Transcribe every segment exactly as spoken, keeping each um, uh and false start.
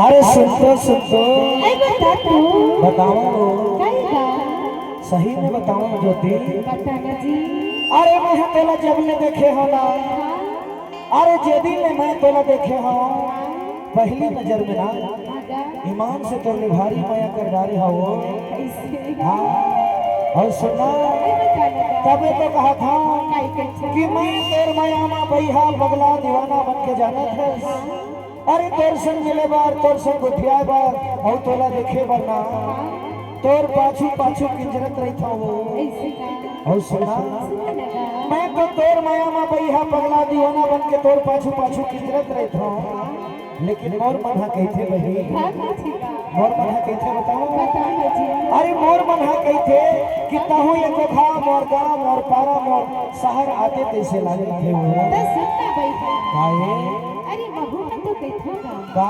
अरे सुन तो, सुन तो। अरे बता तू। बताओ। कई बा? सही में बताओ ज्योति। बता ना जी। अरे मैं तोला जब ले देखे हो ना। हाँ। अरे जे दिन ले मैं तोला देखे हो, हाँ। पहली नजर में ना, हाँ गा। ईमान से तोर ले भारी मया कर डारे हो। कैसे? हाँ। और सुनना, अरे बता ना गा। तबे तो कहा था काई कैसे? कि मैं तोर मया मा बइहा पगला दीवाना बन के जाना था। हाँ। अरे तोर संग मिले बर, तोर संग गोठियाए बर, अउ तोला देखे बर ना, तोर पाछू पाछू किंजरत रहिथंव। अइसे का? अउ सुना, सुना ना। मैं तो तोर मया मा बइहा पगला दीवाना बन के तोर पाछू पाछू किंजरत रहिथंव, लेकिन मोर मन हा कहिथे बहिनी, हाँ, कहिथे का? मोर मन हा कहिथे बताओ। बता ना जी। अरे मोर मन हा कहिथे कि तहूँ एको घाव मोर गाँव, मोर पारा, मोर शहर आते तइसे लागथे वो। त सुन ना बइहा। काहे? अरे, महूँ ह तो कहिथंव गा। का?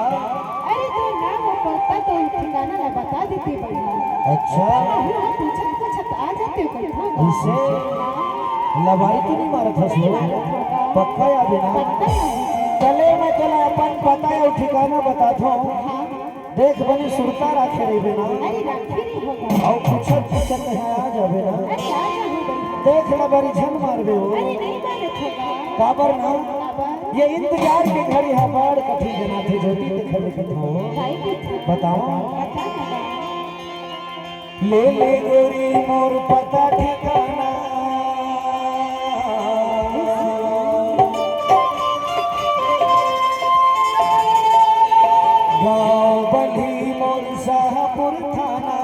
अरे, तोर नाम अउ पता तो ठिकाना ला बता देते बइहा। अच्छा। महूँ ह पूछत पूछत आ जातेंव कहिथंव गा। अइसे? हाँ। लबारी तो नइ मारत हस वो? नइ मारत हंव गा। पक्का आबे ना? पक्का आबे। चले, मैं तोला अपन पता अउ ठिकाना बताथंव। हाँ, हाँ। देख बने सुरता राखे रहिबे ना। अरे राखे रहिबे। अउ पूछत पूछत तैं आ जाबे ना। अरे आ जाहूँ बइहा। देख लबारी झन मारबे वो। अरे नइ मारत हंव गा। काबर ना? काबर? ये इंतजार के घड़ी हा बड़ कठिन जनाथे ज्योति तेखर ले कहिथंव। काई कहिथंव? बताओ। बता ना। ले ले गोरी मोर पता ठिकाना। गाँव बलही मोर शाहपुर थाना।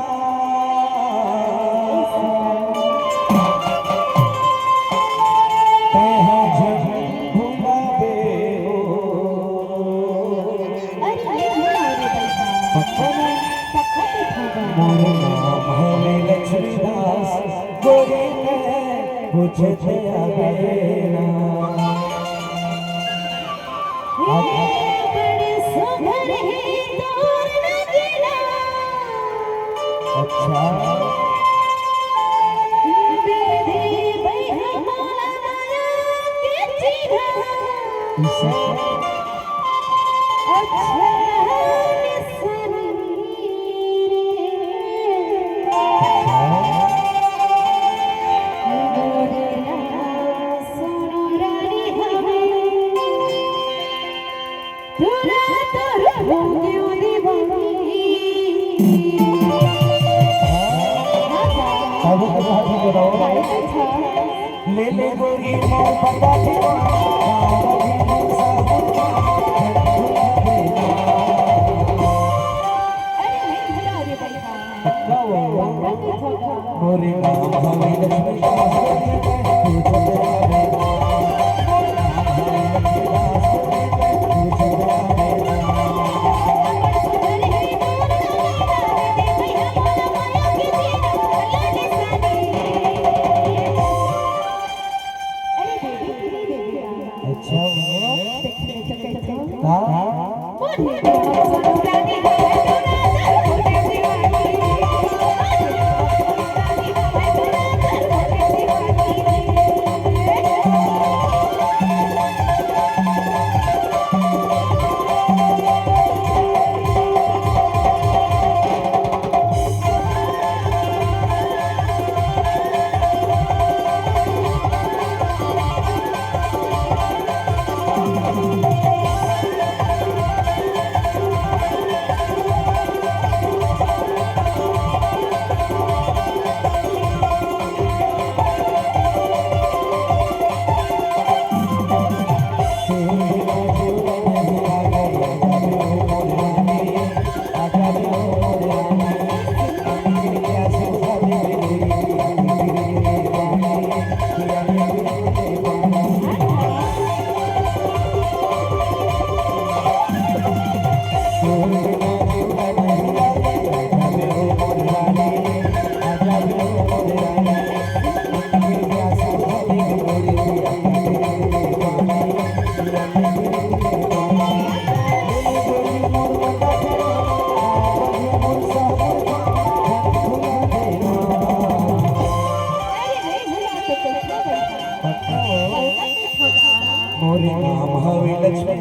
तैं हा झन भुलाबे ओ। अरे, अरे, अरे, अरे, पक्का ना? पक्का तो था। मोर नाम हवे लक्ष्मीदास, गोरी तैं पूछत आबे ना। हे बड़े सुघर हे तोर नगीना। अच्छा। दे दे बइहा मोला मया के चिन्हा। इसे? अच्छा, निशानी रे। अच्छा। मोरे ला सुनो रानी हवे। तोरा तोर हो गयो दीवानी। अब तो बहुत ही बताओ। ले ले गोरी मोर पता दीवाना। अरे नहीं भुला रे भाई, हाँ। पक्का हो? पक्का नहीं भुला। मोरे नाम हवे लक्ष्मी दास, तू चले आवे। मोरे नाम हवे लक्ष्मी दास, तू चले आवे। अरे देवी, अरे देवी। अच्छा हो। देखिए तो कैसे हो? हाँ। मोरे नाम हवे लक्ष्मी।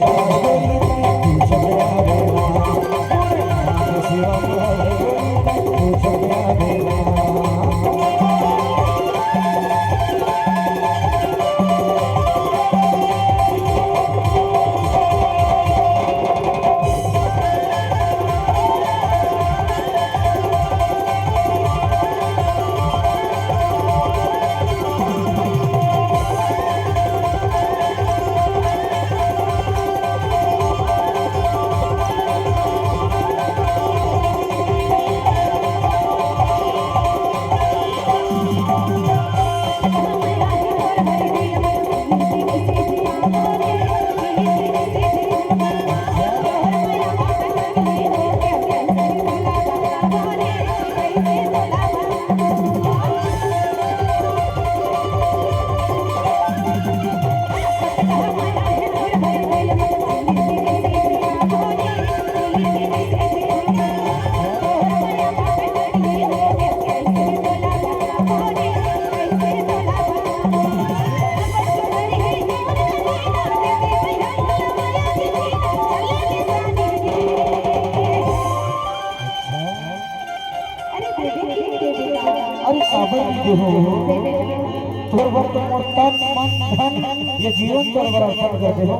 तोर बर तो मोर तन, मन, धन, ये जीवन तोर बर अर्पण कर दे हो।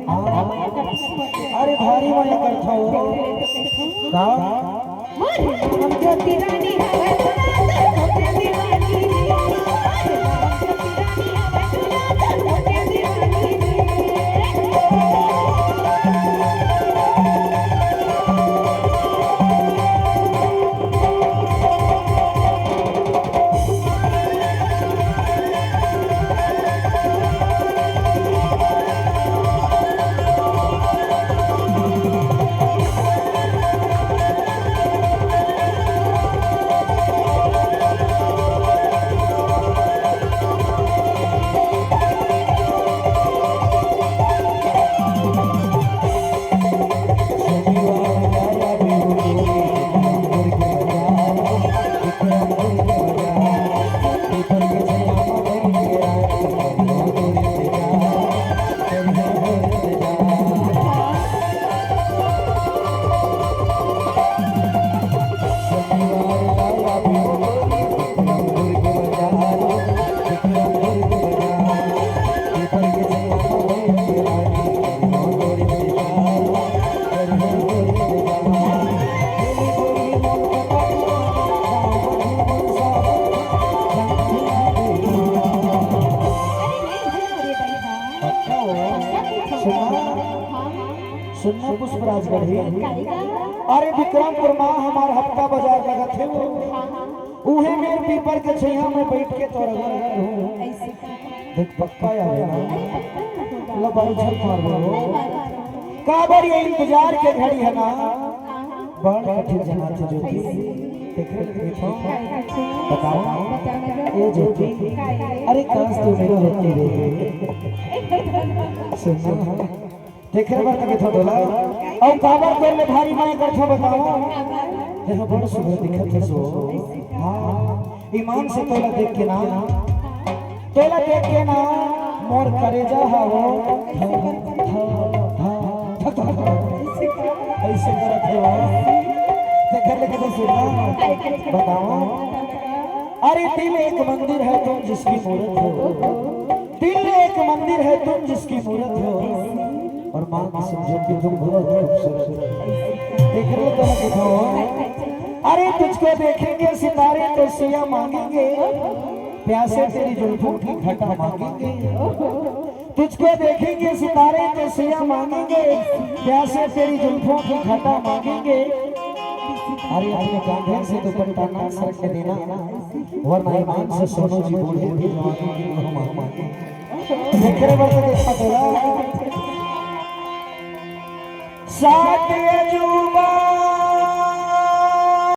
हाँ। अरे भारी मया करथो। का? सुनना, सुनना पुष्पराज गढ़ी। अरे विक्रमपुर मा हमार हफ्ता बाजार लगत हे वो। उहे मेर पीपर के छैया में बैठ के तोर अगल अगल हूँ। देख पक्का आवे ना। लो बारू झट मार दे हो। काबर ये इंतजार के घड़ी हे ना। बड़ कठिन जनाथे ज्योति। देख, देख, देख। बताओ। ए ज्योति। अरे काश तू मेरा होती रे। सुन ना। तेखर बर तो कथों तोला। अउ काबर तोर ले भारी मया करथों बताओ। देखो बड़ सुघर दिखत हे सो। हाँ, ईमान से तोला देख के ना, तोला देख के ना, मोर करेजा हा हो, धा, धा, धा, धा, धा, धा, ऐसे करत हे वो। तेखर ले कथों सुन ना, बताओ। अरे दिल एक मंदिर है तुम जिसकी मूरत हो। दिल एक मंदिर है तुम जिसकी मूरत हो, और माँ कसम ज्योति तुम बहुत खूबसूरत हो। देख रहे हो तो ना दिखाओ। अरे तुझको देखेंगे सितारे तो सुइयां मांगेंगे, प्यासे तेरी जुल्फों की घटा मांगेंगे। तुझको देखेंगे सितारे तो सुइयां मांगेंगे, प्यासे तेरी जुल्फों की घटा मांगेंगे। अरे अपने कांधे से दुपट्टा ना सरक देना, वरना ईमान से सोनू जी बूढ़े भी जवानी की मोह मांगेंगे। एकरे बर तो देखा तोला। सात अजूबा